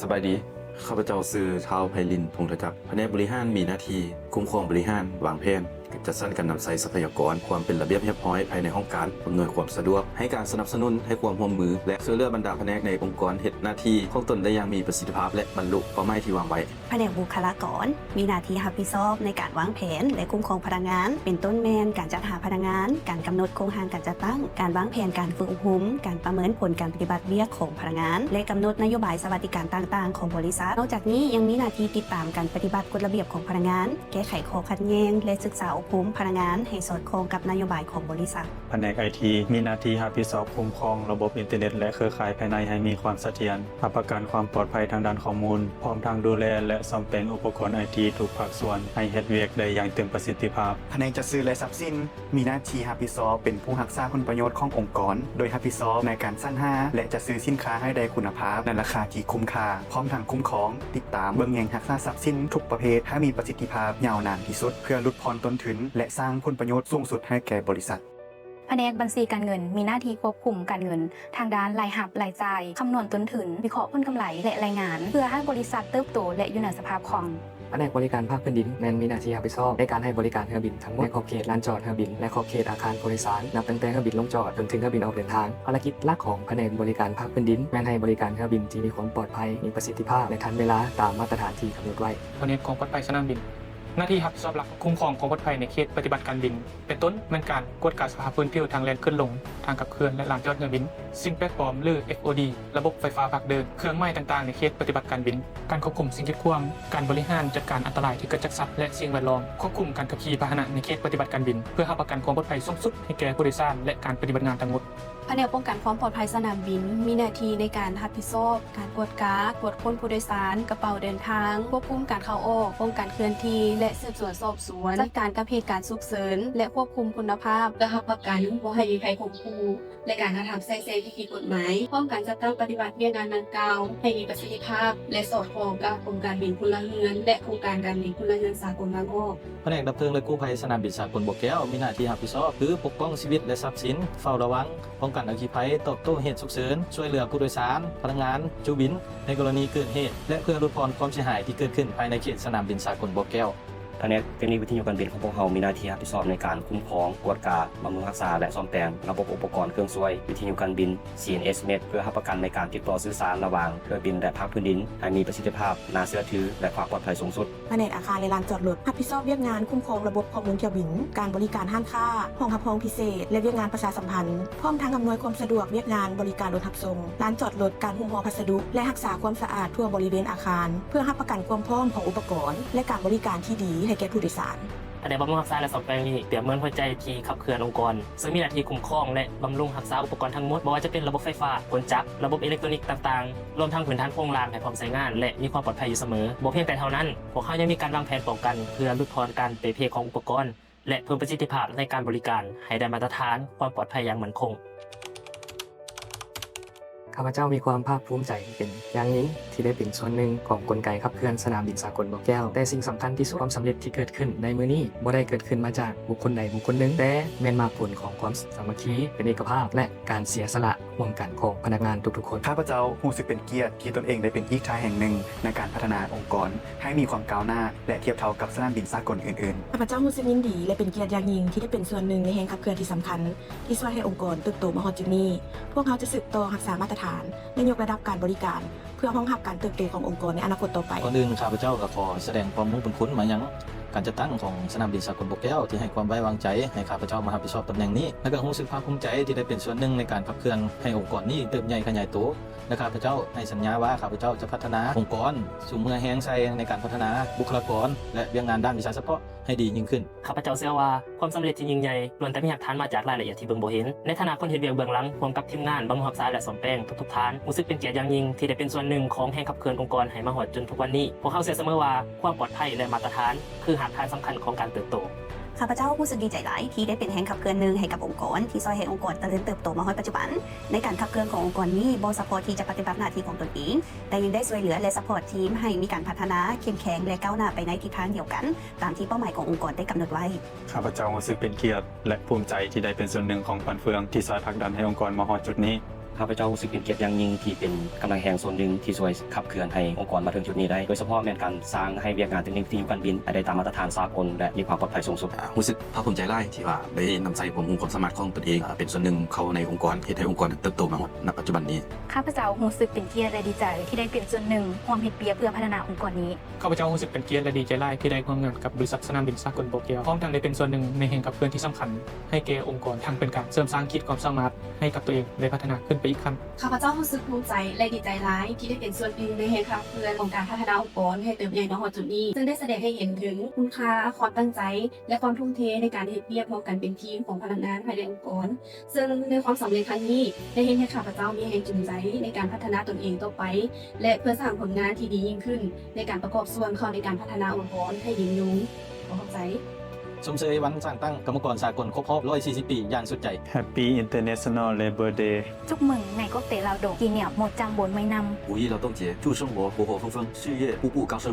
ສະບາຍດີ, ຂ້າພະເຈົ້າຊື່ ທ້າວ ໄພລິນ ພົງທະຈັກ, ພະແນກບໍລິຫານມີໜ້າທີ່ຄຸ້ມຄອງບໍລິຫານ, ວາງແຜນ, ຈັດສັນການນຳໃຊ້ຊັບພະຍາກອນ, ຄວາມເປັນລະບຽບຮຽບຮ້ອຍພາຍໃນຫ້ອງການ, ອຳນວຍຄວາມສະດວກ, ໃຫ້ການສະໜັບສະໜູນ, ໃຫ້ຄວາມຮ່ວມມື ແລະ ຊ່ວຍເຫຼືອບັນດາພະແນກໃນອົງກອນເຮັດໜ້າທີ່ຂອງຕົນໄດ້ຢ່າງມີປະສິດທິພາບ ແລະ ບັນລຸເປົ້າໝາຍທີ່ວາງໄວ້. ພະແນກບຸກຄະລາກອນ ມີໜ້າທີ່ຮັບຜິດຊອບໃນການວາງແຜນ ແລະ ຄຸ້ມຄອງພະນັກງານ, ເປັນຕົ້ນແມ່ນການຈັດຫາພະນັກງານ, ການກຳນົດໂຄງຮ່າງການຈັດຕັ້ງ, ການວາງແຜນການຝຶກອົບຮົມ, ການປະເມີນຜົນການປະຕິບັດວຽກຂອງພະນັກງານ ແລະ ກຳນົດນະໂຍບາຍສະຫວັດດິການຕ່າງໆຂອງບໍລິສັດ. ນອກຈາກນີ້ຍັງມີໜ້າທີ່ຕິດຕາມການປະຕິບັດກົດລະບຽບຂອງພະນັກງານ, ແກ້ໄຂຂໍ້ຂັດແຍ່ງ ແລະ ສຶກສາອົບຮົມພະນັກງານໃຫ້ສອດຄ່ອງກັບນະໂຍບາຍຂອງບໍລິສັດ. ພະແນກໄອທີ ມີໜ້າທີ່ຮັບຜິດຊອບຄຸ້ມຄອງລະບົບອິນເຕີເນັດ ແລະ ເຄືອຂ່າຍພາຍໃນໃຫ້ມີຄວາມສະຖຽນ, ຮັບປະກັນຄວາມປອດໄພທາງດ້ານຂໍ້ມູນ, ພ້ອມທັງດູແລ ແລະ ສ້ອມແປງອຸປະກອນໄອທີທຸກພາກສ່ວນໃຫ້ເຮັດວຽກໄດ້ຢ່າງເຕັມປະສິດທິພາບ. ພະແນກຈັດຊື້ ແລະ ຊັບສິນ ມີໜ້າທີ່ຮັບຜິດຊອບເປັນຜູ້ຮັກສາຜົນປະໂຫຍດຂອງອົງກອນ, ໂດຍຮັບຜິດຊອບໃນການສັນຫາ ແລະ ຈັດຊື້ສິນຄ້າໃຫ້ໄດ້ຄຸນນະພາບໃນລາຄາທີ່ຄຸ້ມຄ່າ, ພ້ອມທັງຄຸ້ມຄອງ, ຕິດຕາມ, ເບິ່ງແຍງຮັກສາຊັບສິນທຸກປະເພດໃຫ້ມີປະສິດທິພາບຍາວນານທີ່ສຸດ, ເພື່ອຫຼຸດຜ່ອນຕົ້ນທຶນ ແລະ ສ້າງຜົນປະໂຫຍດສູງສຸດໃຫ້ແກ່ບໍລິສັດ. ພະແນກບັນຊີການເງິນ ມີໜ້າທີ່ຄວບຄຸມການເງິນທາງດ້ານລາຍຮັບ, ລາຍຈ່າຍ, ຄຳນວນຕົ້ນທຶນ, ວິເຄາະຜົນກຳໄລ ແລະ ລາຍງານ ເພື່ອໃຫ້ບໍລິສັດເຕີບໂຕ ແລະ ຢູ່ໃນສະພາບຄ່ອງ. ພະແນກບໍລິການພາກພື້ນດິນ ແມ່ນມີໜ້າທີ່ຮັບຜິດຊອບໃນການໃຫ້ບໍລິການເຮືອບິນທັງໝົດ ໃນຂອບເຂດລານຈອດເຮືອບິນ ແລະ ຂອບເຂດອາຄານຜູ້ໂດຍສານ, ນັບຕັ້ງແຕ່ເຮືອບິນລົງຈອດຈົນເຖິງເຮືອບິນອອກເດີນທາງ. ພາລະກິດຫຼັກຂອງພະແນກບໍລິການພາກພື້ນດິນ ແມ່ນໃຫ້ບໍລິການເຮືອບິນທີ່ມີຄວາມປອດໄພ, ມີປະສິດທິພາບ ແລະ ທັນເວລາຕາມມາດຕະຖານທີ່ກຳນົດໄວ້. ພະແນກຄວາມປອດໄພສະໜາມບິນ ໜ້າທີ່ຮັບຜິດຊອບຫຼັກ ຄຸ້ມຄອງຄວາມປອດໄພໃນເຂດປະຕິບັດການບິນ ເປັນຕົ້ນແມ່ນການກວດກາສະພາບພື້ນຜິວທາງແລ່ນຂຶ້ນລົງ, ທາງຂັບເຄື່ອນ ແລະ ລານຈອດເຮືອບິນ, ສິ່ງແປກປອມ ຫຼື ເອັຟໂອດີ, ລະບົບໄຟຟ້າພາກເດີນ, ເຄື່ອງໝາຍຕ່າງໆໃນເຂດປະຕິບັດການບິນ, ການຄວບຄຸມສິ່ງກີດຂວາງ, ການບໍລິຫານຈັດການອັນຕະລາຍທີ່ເກີດຈາກສັດ ແລະ ສິ່ງແວດລ້ອມ, ຄວບຄຸມການຂັບຂີ່ພາຫະນະໃນເຂດປະຕິບັດການບິນ ເພື່ອຮັບປະກັນຄວາມປອດໄພສູງສຸດໃຫ້ແກ່ຜູ້ໂດຍສານ ແລະ ການປະຕິບັດງານທັງໝົດ. ພະແນກປ້ອງກັນຄວາມປອດໄພສະໜາມບິນ ມີໜ້າທີ່ໃນການຮັບຜິດຊອບການກວດກາ, ກວດຄົ້ນຜູ້ໂດຍສານ, ກະເປົາເດີນທາງ, ຄວບຄຸມການເຂົ້າອອກ, ປ້ອງກັນເຄື່ອນທີ່ ແລະ ສືບສວນສອບສວນ, ຈັດການກັບເຫດການສຸກເສີນ ແລະ ຄວບຄຸມຄຸນນະພາບ ເພື່ອຮັບປະກັນບໍ່ໃຫ້ມີໄພຂົ່ມຂູ່ ແລະ ການກະທຳແຊກແຊງທີ່ຜິດກົດໝາຍ, ພ້ອມກັນຈັດຕັ້ງປະຕິບັດວຽກງານດັ່ງກ່າວໃຫ້ມີປະສິດທິພາບ ແລະ ສອດຄ່ອງກັບກົມການບິນພົນລະເຮືອນ ແລະ ໂຄງການການບິນພົນລະເຮືອນສາກົນທາງອອກ. ພະແນກດັບເພີງ ແລະ ກູ້ໄພສະໜາມບິນສາກົນບໍ່ແກ້ວ ມີໜ້າທີ່ຮັບຜິດຊອບຄື ປົກປ້ອງຊີວິດ ແລະ ຊັບສິນ, ເຝົ້າລະວັງ, ປ້ອງກັນອັກຄີໄພ, ຕອບໂຕ້ເຫດສຸກເສີນ, ຊ່ວຍເຫຼືອຜູ້ໂດຍສານ, ພະນັກງານ, ຈຸບິນ ໃນກໍລະນີເກີດເຫດ ແລະ ເພື່ອຫຼຸດຜ່ອນຄວາມເສຍຫາຍທີ່ເກີດຂຶ້ນພາຍໃນເຂດສະໜາມບິນສາກົນບໍ່ແກ້ວ. ພະແນກເຕັກນິກວິທະຍຸການບິນຂອງພວກເຮົາມີໜ້າທີ່ຮັບຜິດຊອບໃນການຄຸ້ມຄອງ, ກວດກາ, ບຳລຸງຮັກສາ ແລະ ສ້ອມແປງລະບົບອຸປະກອນເຄື່ອງຊ່ວຍວິທະຍຸການບິນ ຊີເອັນເອັສ ເມັດ ເພື່ອຮັບປະກັນໃນການຕິດຕໍ່ສື່ສານລະຫວ່າງເຮືອບິນ ແລະ ພາກພື້ນດິນ ໃຫ້ມີປະສິດທິພາບ, ໜ້າເຊື່ອຖື ແລະ ຄວາມປອດໄພສູງສຸດ. ພະແນກອາຄານ ແລະ ລານຈອດລົດ ຮັບຜິດຊອບວຽກງານຄຸ້ມຄອງລະບົບຂໍ້ມູນຖ້ຽວບິນ, ການບໍລິການຮ້ານຄ້າ, ຫ້ອງຮັບຮອງພິເສດ ແລະ ວຽກງານປະຊາສຳພັນ, ພ້ອມທັງອຳນວຍຄວາມສະດວກວຽກງານບໍລິການລົດຮັບສົ່ງ, ລານຈອດລົດ, ການຫຸ້ມຫໍພັດສະດຸ ແລະ ຮັກສາຄວາມສະອາດທົ່ວບໍລິເວນອາຄານ ເພື່ອຮັບປະກັນຄວາມພ້ອມຂອງອຸປະກອນ ແລະ ການບໍລິການທີ່ດີໃຫ້ແກ່ຜູ້ໂດຍສານ. ພະແນກບຳລຸງຮັກສາ ແລະ ສ້ອມແປງນີ້ ປຽບເໝືອນຫົວໃຈທີ່ຂັບເຄື່ອນອົງກອນ, ເຊິ່ງມີໜ້າທີ່ຄຸ້ມຄອງ ແລະ ບຳລຸງຮັກສາອຸປະກອນທັງໝົດ, ບໍ່ວ່າຈະເປັນລະບົບໄຟຟ້າ, ກົນຈັກ, ລະບົບເອເລັກໂຕນິກຕ່າງໆ, ລວມທັງພື້ນຖານໂຄງລ່າງໃຫ້ພ້ອມໃຊ້ງານ ແລະ ມີຄວາມປອດໄພຢູ່ສະເໝີ. ບໍ່ພຽງແຕ່ເທົ່ານັ້ນ, ພວກເຮົາຍັງມີການວາງແຜນປ້ອງກັນ ເພື່ອຫຼຸດຜ່ອນການເປ່ເພຂອງອຸປະກອນ ແລະ ເພີ່ມປະສິດທິພາບໃນການບໍລິການໃຫ້ໄດ້ມາດຕະຖານຄວາມປອດໄພຢ່າງໝັ້ນຄົງ. ຂ້າພະເຈົ້າມີຄວາມພາກພູມໃຈເປັນຢ່າງຍິ່ງທີ່ໄດ້ເປັນສ່ວນໜຶ່ງຂອງກົນໄກຂັບເຄື່ອນສະໜາມບິນສາກົນບໍ່ແກ້ວ. ແຕ່ສິ່ງສຳຄັນທີ່ສຸດ, ຄວາມສຳເລັດທີ່ເກີດຂຶ້ນໃນມື້ນີ້ ບໍ່ໄດ້ເກີດຂຶ້ນມາຈາກບຸກຄົນໃດບຸກຄົນໜຶ່ງ, ແຕ່ແມ່ນໝາກຜົນຂອງຄວາມສາມັກຄີ, ເປັນເອກະພາບ ແລະ ການເສຍສະຫຼະຮ່ວມກັນຂອງພະນັກງານທຸກໆຄົນ. ຂ້າພະເຈົ້າຮູ້ສຶກເປັນກຽດທີ່ຕົນເອງໄດ້ເປັນອີກທ່າແຫ່ງໜຶ່ງໃນການພັດທະນາອົງກອນໃຫ້ມີຄວາມກ້າວໜ້າ ແລະ ທຽບເທົ່າກັບສະໜາມບິນສາກົນອື່ນໆ. ຂ້າພະເຈົ້າຮູ້ສຶກຍິນດີ ແລະ ເປັນກຽດຢ່າງຍິ່ງທີ່ໄດ້ເປັນສ່ວນໜຶ່ງໃນແຮງຂັບເຄື່ອນທີ່ສຳຄັນ ທີ່ຊ່ວຍໃຫ້ອົງກອນເຕີບໂຕມາຮອດຈຸດນີ້. ພວກເຮົາຈະສືບຕໍ່ຮັກສາມາດຕະຖານ ແລະ ຍົກລະດັບການບໍລິການ ເພື່ອຮອງຮັບການເຕີບໂຕຂອງອົງກອນໃນອະນາຄົດຕໍ່ໄປ. ກ່ອນອື່ນ, ຂ້າພະເຈົ້າກໍຂໍສະແດງຄວາມຮູ້ບຸນຄຸນມາຍັງການຈັດຕັ້ງຂອງສະໜາມບິນສາກົນບໍ່ແກ້ວ ທີ່ໃຫ້ຄວາມໄວ້ວາງໃຈໃຫ້ຂ້າພະເຈົ້າມາຮັບຜິດຊອບຕຳແໜ່ງນີ້ ແລະ ກໍຮູ້ສຶກພາກພູມໃຈທີ່ໄດ້ເປັນສ່ວນໜຶ່ງໃນການຂັບເຄື່ອນໃຫ້ອົງກອນນີ້ເຕີບໃຫຍ່ຂະຫຍາຍໂຕ ແລະ ຂ້າພະເຈົ້າໃຫ້ສັນຍາວ່າ ຂ້າພະເຈົ້າຈະພັດທະນາອົງກອນ, ສຸມເຫື່ອແຮງໃສ່ໃນການພັດທະນາບຸກຄະລາກອນ ແລະ ວຽກງານດ້ານວິຊາສະເພາະໃຫ້ດີຍິ່ງຂຶ້ນ. ຂ້າພະເຈົ້າເຊື່ອວ່າ ຄວາມສຳເລັດທີ່ຍິ່ງໃຫຍ່ ລ້ວນແຕ່ມີຮາກຖານມາຈາກລາຍລະອຽດທີ່ເບິ່ງບໍ່ເຫັນ. ໃນຖານະຄົນເຮັດວຽກເບື້ອງຫຼັງ ຮ່ວມກັບທີມງານບຳລຸງຮັກສາ ແລະ ສ້ອມແປງທຸກໆທ່ານ, ຮູ້ສຶກເປັນກຽດຢ່າງຍິ່ງທີ່ໄດ້ເປັນສ່ວນໜຶ່ງຂອງແຮງຂັບເຄື່ອນອົງກອນໃຫ້ມາຮອດຈົນທຸກວັນນີ້. ພວກເຮົາເຊື່ອສະເໝີວ່າ ຄວາມປອດໄພ ແລະ ມາດຕະຖານ ຄືຮາກຖານສຳຄັນຂອງການເຕີບໂຕ. ຂ້າພະເຈົ້າຮູ້ສຶກດີໃຈຫຼາຍທີ່ໄດ້ເປັນແຮງຂັບເຄື່ອນໜຶ່ງໃຫ້ກັບອົງກອນ ທີ່ຊ່ວຍໃຫ້ອົງກອນຈະເລີນເຕີບໂຕມາຮອດປັດຈຸບັນ. ໃນການຂັບເຄື່ອນຂອງອົງກອນນີ້ ບໍ່ສະເພາະທີ່ຈະປະຕິບັດໜ້າທີ່ຂອງຕົນເອງ, ແຕ່ຍັງໄດ້ຊ່ວຍເຫຼືອ ແລະ ຊັບພອດທີມໃຫ້ມີການພັດທະນາເຂັ້ມແຂງ ແລະ ກ້າວໜ້າໄປໃນທິດທາງດຽວກັນ ຕາມທີ່ເປົ້າໝາຍຂອງອົງກອນໄດ້ກຳນົດໄວ້. ຂ້າພະເຈົ້າຮູ້ສຶກເປັນກຽດ ແລະ ພູມໃຈທີ່ໄດ້ເປັນສ່ວນໜຶ່ງຂອງຟັນເຟືອງທີ່ຊ່ວຍຜັກດັນໃຫ້ອົງກອນມາຮອດຈຸດນີ້. ຂ້າພະເຈົ້າຮູ້ສຶກເປັນກຽດຢ່າງຍິ່ງທີ່ເປັນກຳລັງແຮງສ່ວນໜຶ່ງທີ່ຊ່ວຍຂັບເຄື່ອນໃຫ້ອົງກອນມາເຖິງຈຸດນີ້ໄດ້, ໂດຍສະເພາະແມ່ນການສ້າງໃຫ້ວຽກງານເຕັກນິກວິທະຍຸການບິນໃຫ້ໄດ້ຕາມມາດຕະຖານສາກົນ ແລະ ມີຄວາມປອດໄພສູງສຸດ. ຮູ້ສຶກພາກພູມໃຈຫຼາຍທີ່ວ່າໄດ້ນຳໃຊ້ຄວາມຮູ້ຄວາມສາມາດຂອງຕົນເອງເປັນສ່ວນໜຶ່ງເຂົ້າໃນອົງກອນ, ເຮັດໃຫ້ອົງກອນເຕີບໂຕມາຮອດ ນະປັດຈຸບັນນີ້. ຂ້າພະເຈົ້າຮູ້ສຶກເປັນກຽດ ແລະ ດີໃຈທີ່ໄດ້ເປັນສ່ວນໜຶ່ງຮ່ວມເຮັດວຽກເພື່ອພັດທະນາອົງກອນນີ້. ຂ້າພະເຈົ້າຮູ້ສຶກເປັນກຽດ ແລະ ດີໃຈຫຼາຍທີ່ໄດ້ຮ່ວມງານກັບບໍລິສັດສະໜາມບິນສາກົນໂຕກຽວ, ພ້ອມທັງໄດ້ເປັນສ່ວນໜຶ່ງໃນແຮງຂັບເຄື່ອນທີ່ສຳຄັນໃຫ້ແກ່ອົງກອນ, ທັງເປັນການເສີມສ້າງຂີດຄວາມສາມາດໃຫ້ກັບຕົວເອງ ແລະ ພັດທະນາຂຶ້ນໄປອີກຂັ້ນ. ຂ້າພະເຈົ້າຮູ້ສຶກພູມໃຈ ແລະ ດີໃຈຫຼາຍທີ່ໄດ້ເປັນສ່ວນໜຶ່ງໃນແຮງຂັບເຄື່ອນຂອງການພັດທະນາອົງກອນໃຫ້ເຕີບໃຫຍ່ມາຮອດຈຸດນີ້, ເຊິ່ງໄດ້ສະແດງໃຫ້ເຫັນເຖິງຄຸນຄ່າ, ຄວາມຕັ້ງໃຈ ແລະ ຄວາມທຸ່ມເທໃນການເຮັດວຽກຮ່ວມກັນເປັນທີມຂອງພະນັກງານພາຍໃນອົງກອນ. ເຊິ່ງໃນຄວາມສຳເລັດຄັ້ງນີ້ ໄດ້ເຮັດໃຫ້ຂ້າພະເຈົ້າມີແຮງຈູງໃຈໃນການພັດທະນາຕົນເອງຕໍ່ໄປ ແລະ ເພື່ອສ້າງຜົນງານທີ່ດີຍິ່ງຂຶ້ນໃນການປະກອບສ່ວນເຂົ້າໃນການພັດທະນາອົງກອນໃຫ້ຍືນຍົງ. ຂໍຂອບໃຈ. ຊົມເຊີຍວັນສ້າງຕັ້ງກຳມະກອນສາກົນຄົບຮອບຮ້ອຍສີ່ສິບປີຢ່າງສຸດໃຈ. Happy International Labour Day. 祝mừng Ngày Quốc tế Lao động kỷ niệm một trăm bốn mươi năm. 五一劳动节，祝生活活活风风，事业步步高升。